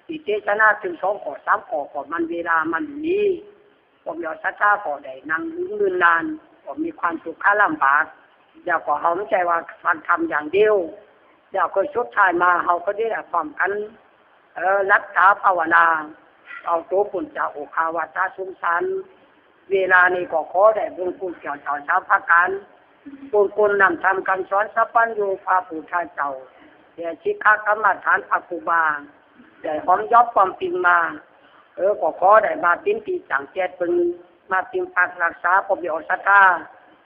ตี้เตสนาตึงสองข้อสามข้อก็มันเวลามันมี พวกเฮาศรัทธาก็ได้นั่งยืนนาน ก็มีความทุกข์ลำบาก แล้วก็เฮาบ่ใจ้ว่าฟังธรรมอย่างเดียว แล้วก็สุดท้ายมาเฮาก็ได้พร้อมกั๋น เอ่อ หลับต๋าภาวนา เอาตั๋วป๊นจากโอฆาวัตตะสงสาร เวลานี้ก็ขอได้บุญคุณแก่เจ้าสาวพระการ บุญคุณนำธรรมคำสอนสัพพัญญูพระพุทธเจ้า และสิกขากรรมฐานพระครูบา ได้หอมยอบความปิงมา เออ ก็ขอได้มาเป๋นตี้ตั้งแก่เปิ้น มาปิงปักรักษาพวกเฮาศรัทธา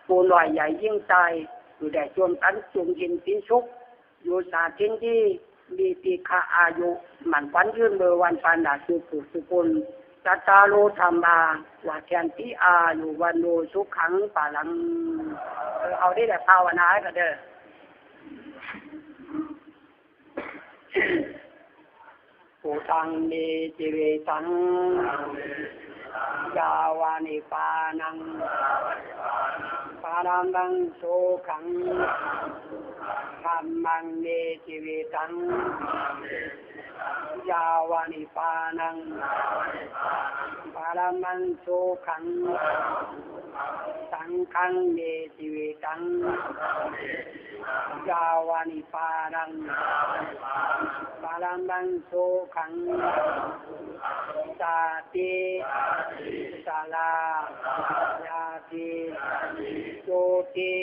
ผู้น้อยใหญ่หญิงชาย อยู่ได้จนตันจงเย็นเป็นสุข อยู่สาเกนดี มีปีคาอายุ มันขวัญยืนเมื่อวันปานาสุขสุขคน สัตตาโลธรรมา วาแทนที่อายุวันโนสุขังปาลัง เออ เอาได้แต่ภาวนาให้กันเด้อ พุทธัง เม จีวิตัง ยาวะนิพพานัง ปะระมัง สุขัง ธัมมัง เม จีวิตัง ยาวะนิพพานัง ปะระมัง สุขัง สังฆัง เม จีวิตัง ยาวะนิพพานัง ปะระมัง สุขัง ชาติ ชรา ยาธิ จุติ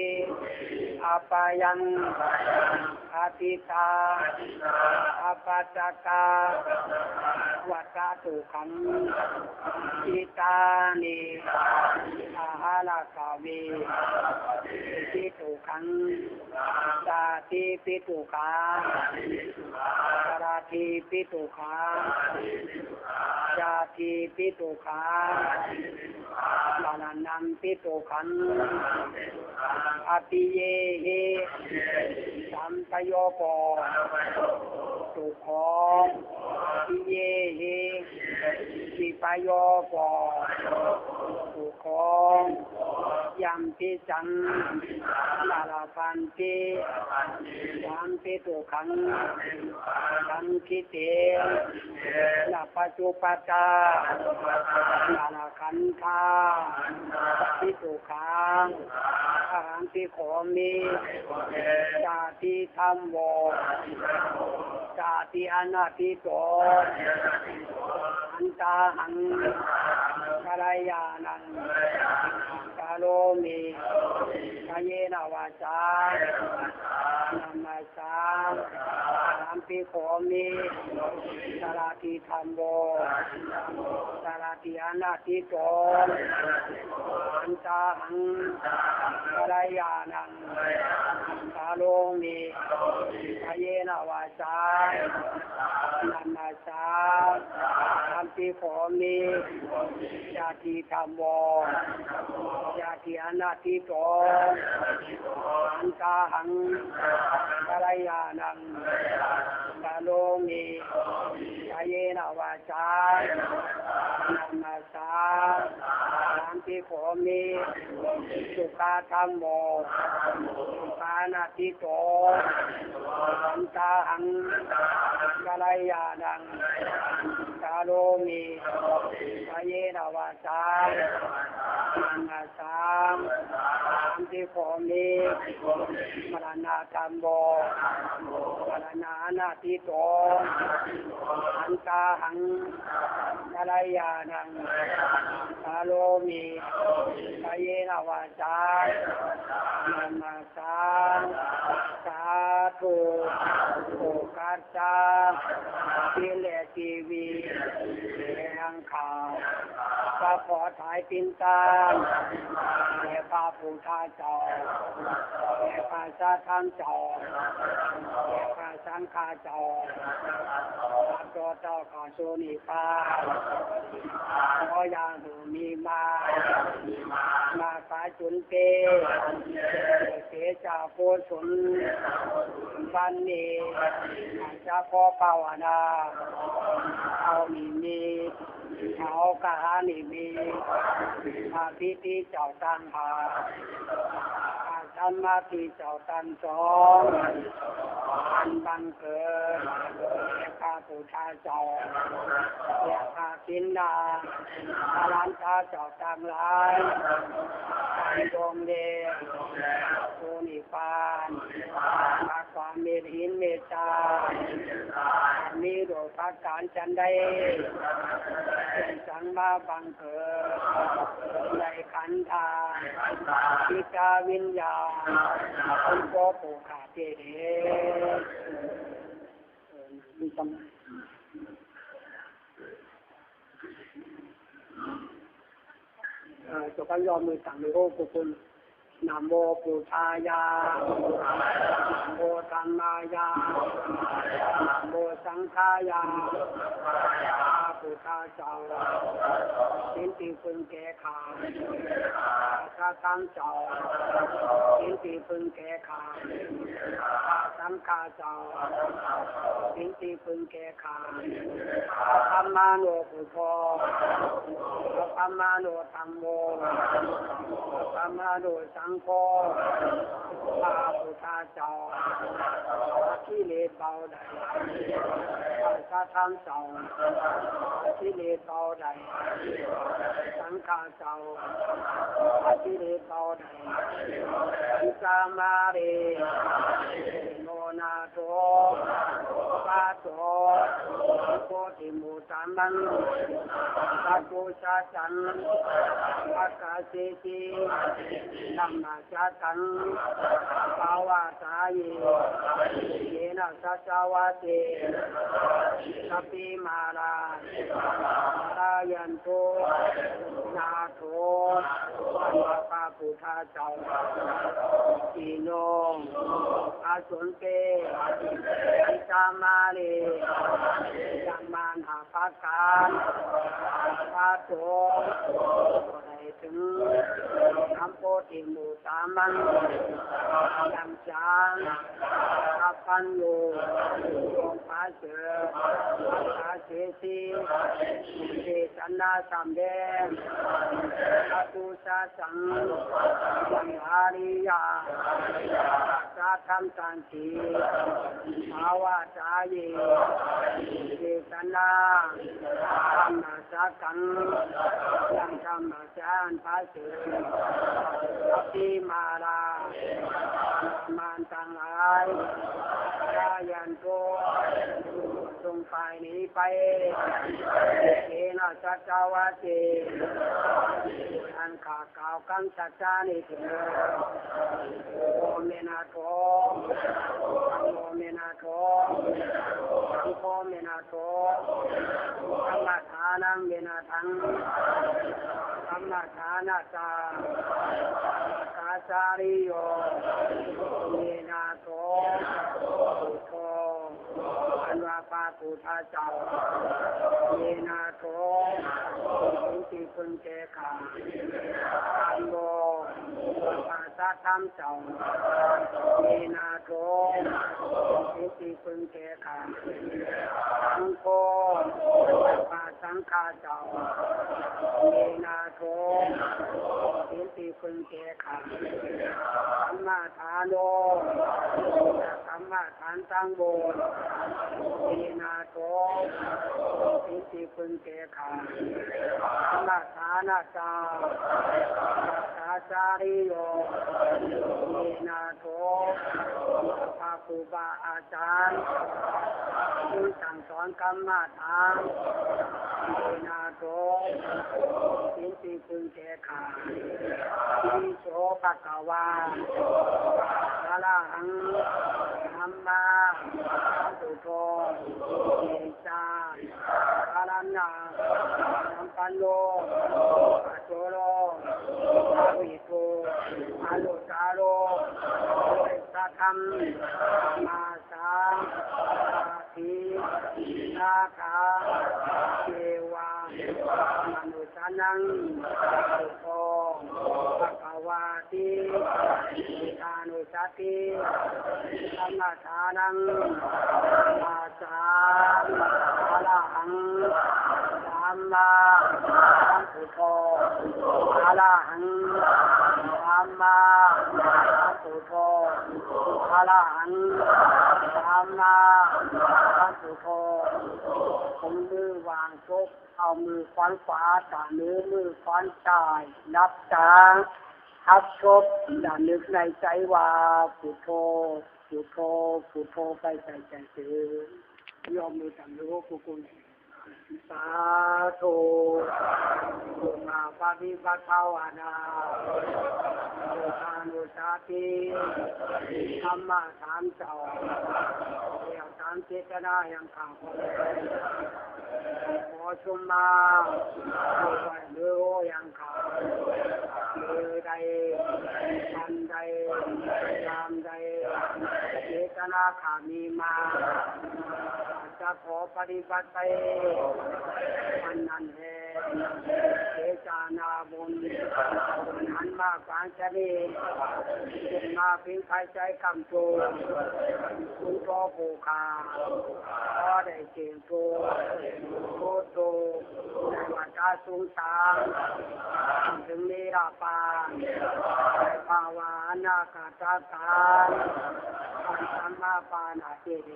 อัปยัง อติตา อัปปะสกา วัฏฏะ ทุกขัง อิตานิ อาหารกะเว ปิ ทุกขัง ชาติปิ ทุกขา ชราติปิ ทุกขา ยาธิปิ ทุกขา มะระณัมปิ ทุกขัง อภิเยหิ สัมปโยโค ทุกโข ปิเยหิ วิปโยโค ทุกโข ยัมปิสัง มะระณัมปิ สัมปิ ทุกขัง สังคิเตนะ ปัจจุปปาทานัง ขันธา สัพพิ ทุกขา อะหัง ภิกขโวมิ ชาติธัมโม ชาติอนาทิโต อันตาหัง กัลยาณัง กะโรมิ กาเยนะ วาจา นะมัสสา อะหัง ภิกขโวมิ ชาติธัมโม ชาติอนาทิโต อันตาหัง กัลยาณัง กะโรมิ กาเยนะ วาจา นะมัสสา อะหัง ภิกขโวมิ ชาติธัมโม ชาติอนาทิโต อันตาหัง กัลยาณัง กะโรมิ กาเยนะ วาจา นะมัสสา อะหัง ภิกขโวมิ สุขาธัมโม สุขานาทิโต อันตาหัง กัลยาณัง กะโรมิ กาเยนะ วาจา นะมัสสา อะหัง ภิกขโวมิ มะระณะธัมโม มะระณะอนาทิโต อันตาหัง กัลยาณัง กะโรมิ กาเยนะ วาจา นะมัสสา สาธุ โอกาสะ ที่เหลือชีวิตแห่งข้า ก็ขอถวายเป็นทานแด่พระพุทธเจ้า แด่พระสงฆ์เจ้า แด่พระสังฆเจ้า รับตัวเจ้าเข้าสู่นิพพาน ขออย่าหื้อมีมา มาสายจุนเต เสจากกุศล วันนี้ จะขอภาวนา เอานิมิต เอากหานิมิต พระพิธีเจ้าต่างหาก พระธรรมพิธีเจ้าต่างสอง อันบังเกิดแก่ข้าพเจ้า และข้าพเจ้า พระหลานข้าเจ้าทั้งหลาย อันดวงเดช สู่นิพพาน พระความเมตเห็นเมตตา มีโดยประการฉันใด เป็นสังมาบังเกิด ในขันธา จิตวิญญาณ ของผู้ข้าพเจ้าเดช เอ่อ เจ้าก็ยอมมือตั้งในโอ้ ขอบคุณ นะโมพุทธายะ นะโมธัมมายะ นะโมสังฆายะ พระพุทธเจ้า สิ่งที่เพิ่งแก่ข้า พระธรรมเจ้า สิ่งที่เพิ่งแก่ข้า พระสังฆเจ้า สิ่งที่เพิ่งแก่ข้า ธัมมานุพุทโธ ธัมมานุธัมโม ธัมมานุสังโฆ พระพุทธเจ้า กิเลสเบาได้ พระธรรมเจ้า กิเลสเบาได้ สังฆเจ้า กิเลสเบาได้ สังฆามาเร โนนาโถ ปาโต โพธิมุตตะมัง สัตตุสัจจัง อักขะเสติ ธัมมะจักขัง ภาวะทายิ เยนะสัจจาวาเท สัพพะมาลา ทายันตุ นาโถ พระพุทธเจ้า อิโน อาสุนเต สังฆามาเร ยังมานาปะกา ปาโต ได้ถึง นำโพธิมุตตะมัง ยังจาง อัปปันโย องค์พระเสริฐ อักขะเสติ เทศนาสำแดง สัตตุสัจจัง ยังอริยสัจธรรมทั้งสี่ ภาวะทายิ เทศนา ธัมมะจักขัง ยังธรรมะ อาจารย์พระเสริฐ สัพพะมาลา มารทั้งหลาย ทายันตุ จงไปหนีไป เยนะสัจจาวาเท อันข้ากล่าวคำสัจจานี้เถิด โอเมนะโถ โอเมนะโถ สังโฆเมนะโถ ธัมมะทานังเมนะ ธัมมะทานะจา อาจาริโย เยนะโถ พุทโธ อันว่าพระพุทธเจ้า เยนะโถ สิ่งที่เพิ่งแก่ข้า ธัมโม พระสัทธรรมเจ้า เยนะโถ สิ่งที่เพิ่งแก่ข้า สังโฆ พระสังฆาเจ้า เยนะโถ สิ่งที่เพิ่งแก่ข้า ธัมมะทาโน ธัมมะทานตังบน เยนะโถ สิ่งที่เพิ่งแก่ข้า ธัมมะทานะจา อาจาริโย เยนะโถ พระครูบาอาจารย์ ผู้สั่งสอนกรรมฐาน เยนะโถ สิ่งที่เพิ่งแก่ข้า อิติปิโสภะคะวา อะระหัง สัมมาสัมพุทโธ เตชะ กะระณะ สัมปันโน อะโสโร อะวิโช อะนุตตะโร อริยสัจธัมมาสะ สัพพิ สัทธา เทวะ มะนุสสานัง พุทโธ ภะคะวาติ พุทธานุสสาติ ธัมมะทานัง มาสะ อะระหัง สัมมาสัมพุทโธ อะระหัง สัมมาสัมพุทโธ อะระหัง สัมมาสัมพุทโธ ผมมือวางซบ เอามือข้างขวาตะเหนือมือข้างซ้าย หลับตา ฮับซบ และนึกในใจว่า พุทโธ พุทโธ พุทโธ ไปใส่ใจเถิด ยกมือตะเหนือหัวกุกกุน สาธุ บุญมาปฏิบัติภาวนา พุทธานุสสาติ ธัมมะสามเจ้า แล้วตามเจตนาแห่งข้าพเจ้า โอสุมา โอวันโลยังคา เลือได อันได ตามได เจตนาขามีมา จะขอปฏิบัติไป อันนั้นแล เจตนาบุญ อันมา ปานชะนี ขึ้นมาเพ็งพระไตรกรรมโต คุณพ่อผู้ข้า ขอได้เจริญโต โตโต ในวัฏสงสาร ถึงนิรปาน ในภาวะอนาคตการ อันสัมมาปานาติเด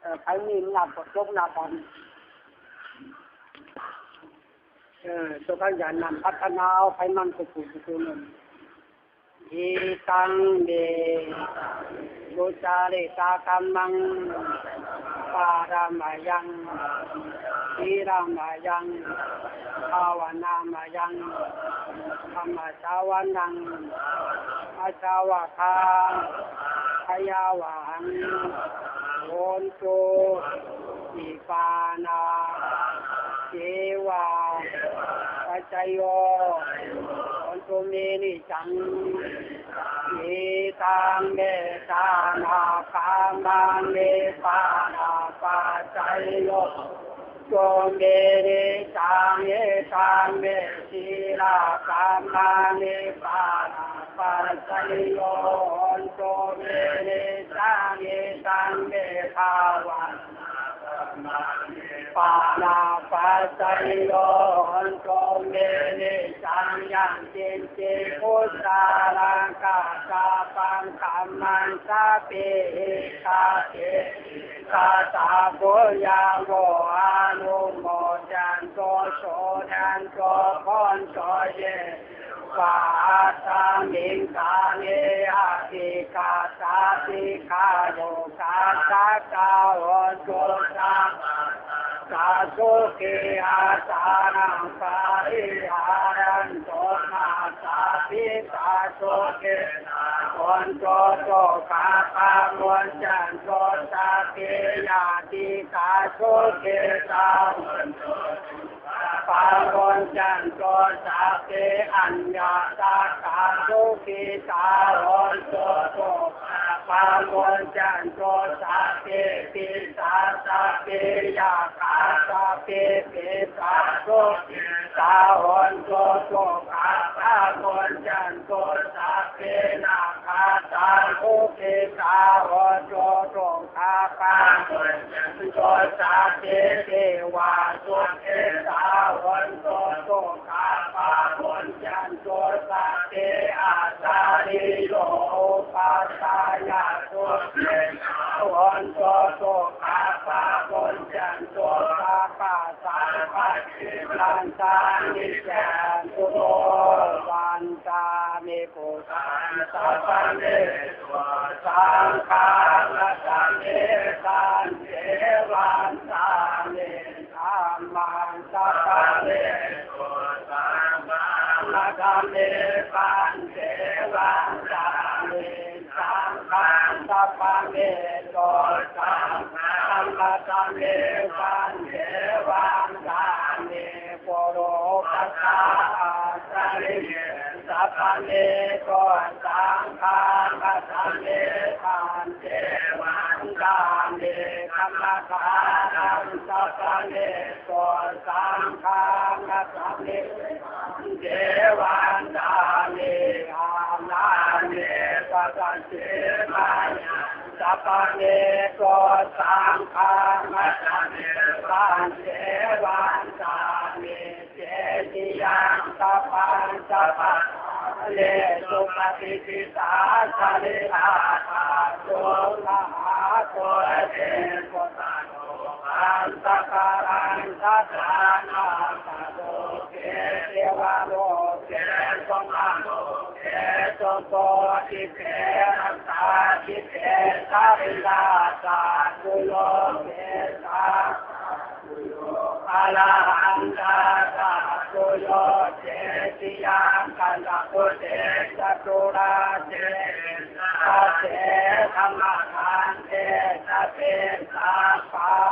เอ่อ ไผมีหน้าปก จกหน้าปาน เอ่อ ตัวกันยานนำพัฒนาเอาไผมันกุกุกุกุนน อิตังเม สุจาริตากัมมัง ปารามะยัง ศีลามะยัง ภาวนามะยัง ธัมมะสาวนัง อาสาวะคัง ขยาวะหัง โหนตุ นิพพานา เสวา ปัจจโย โหนตุเม นิจจัง อิตังเม สหะกัมมัง นิพพานาปัจจโย โหนตุเม นิจจัง อิตังเม ศีลากัมมัง นิพพานาปัจจโย โหนตุเม นิจจัง อิตังเม ภาวะ ปานาปัจจโย โหนตุเม นิจจัง ยังกิญจิ กุศลัง กัสสะปัง ธัมมัง สัพเพ เอตา เต สัตตะ ปุญญาโม อนุโมทันตุ โสทันตุ โหนตุ เย วะ อัสสมิง กาเล อะทิคัสสะ สิกขาโยคะ สักกา โหนตุ สัพพะ สัตตา สุขี อัตตานัง ปะริหารันตุ มาตา ปิตา สุขิตา โหนตุ สุขะ ปะปุญจันตุ สัพเพ ญาติกา สุขิตา โหนตุ ปะปุญจันตุ สัพเพ อัญญาตากา สุขิตา โหนตุ สุขะ ปะปุญจันตุ สัพเพ ปิสา สัพเพ ยักขา สัพเพ เปตา สุขิตา โหนตุ สุขะ ปะปุญจันตุ สัพเพ นาคาตา สุขิตา โหนตุ สุขะ ปะปุญจันตุ สัพเพ เทวา สุขิตา โหนตุ สุขะ ปะปุญจันตุ สัพเพ อัจฉริโย อุปัชฌายะ สุขิตา โหนตุ สุขะ ปะปุญจันตุ สัพพะ สัพพะ ปันตานิจันตุ วันตามิ พุทธัง สะระเณ สังฆัง นัมมามิ พันเต วันตามิ ธัมมัง สะระเณ สังฆัง นัมมามิ พันเต วันตามิ สังฆัง สะระเณ สังฆัง นัมมามิ พันเต วันตามิ ปุโรคาสา อัจฉริเย สะระเณ สังฆัง นัมมามิ พันเต วันตามิ ธัมมานัง สะระเณ สังฆัง นัมมามิ เทวันตามิ อานาเน สัตตะเสมายัง สะระเณ สังฆัง นัมมามิ พันเต วันตามิ เจติยัง สะระเณ สุปะฏิฏฐิตา สะรีระธาตุ มหาปุริเส สุตะ โลกัสสะ กะรัง สะทานา ปะโรเก เทวะโลเก พรหมโลเก สุโคติเก รัตตาธิเบสะ สะรีระธาตุโลเกสะ อะระหันตา สะตุโย เจติยัง กัณฑะปุเต จตุราเส สะเส ธัมมะคันเต สะเป สัพพะ